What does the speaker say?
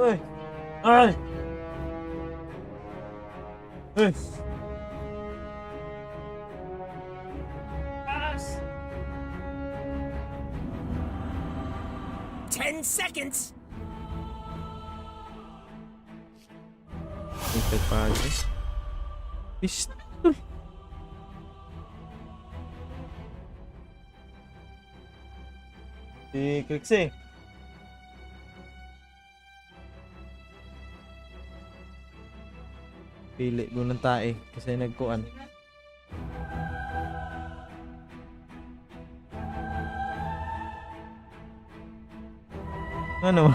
Uy! Ay! Uy! 10 seconds. Ito pa. Pistol. Si Krixie. Pili ko ng tae kasi nagkuan. Ano?